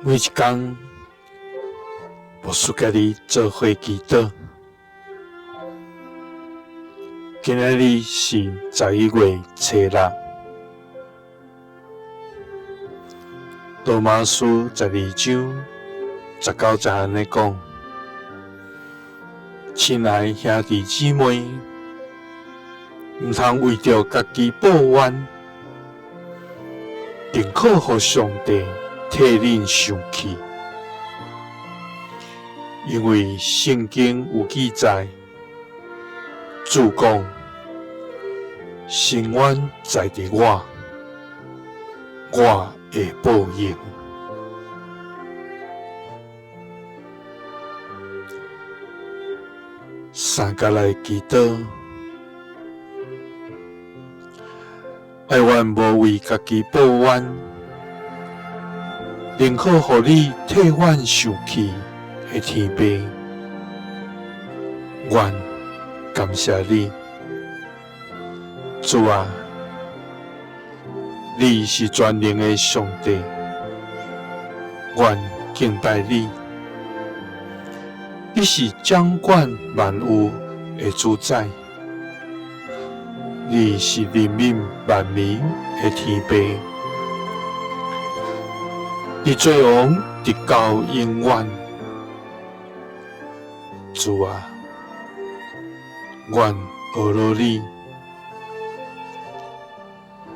每一工，牧師佮你做伙祈禱。今仔日是11月初6，羅馬書12章19節按呢講：親愛兄弟姊妹，毋通為著家己報怨，寧可予上帝替恁生氣，因為聖經有記載，主講：伸冤在佇我，我會報應。三佮來祈禱，哀阮無為家己報怨，寧可予你替阮受氣的天父，阮感謝你，主啊，你是全能的上帝，阮敬拜你，你是掌管萬有的主宰，你是憐憫萬民的天父，你做王直到永遠。主啊，阮呵咾你，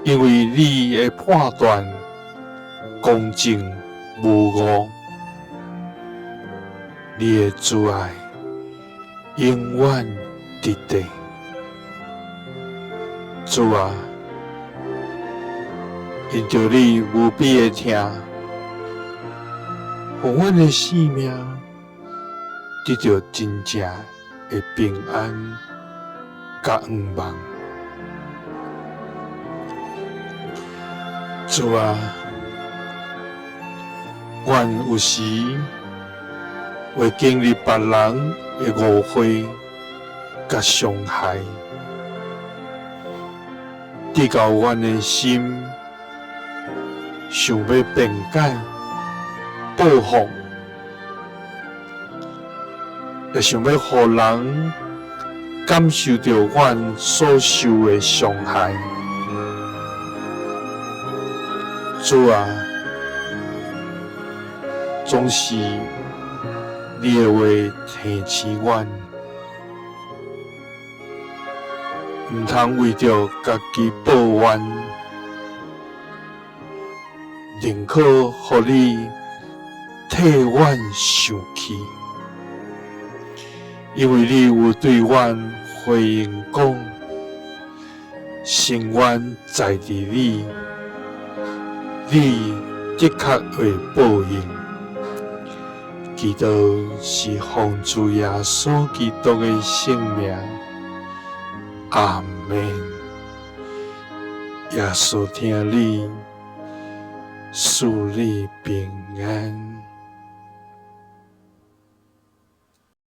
因為你的判斷公正無誤，你的慈愛永遠佇地。主啊，因著你無比的疼，予阮的生命得著真正的平安佮向望。主啊，阮有時會經歷別人的誤會佮傷害，直到阮的心想欲辯解、報復，也想欲予人感受著阮所受的傷害。主啊，總是你的話提醒阮，毋通為著家己報怨，寧可予你替阮受氣，因為你有對阮回應講，伸冤在佇你，你的確會報應。祈禱是奉主耶穌基督的聖名，阿們。耶穌疼你，賜你平安。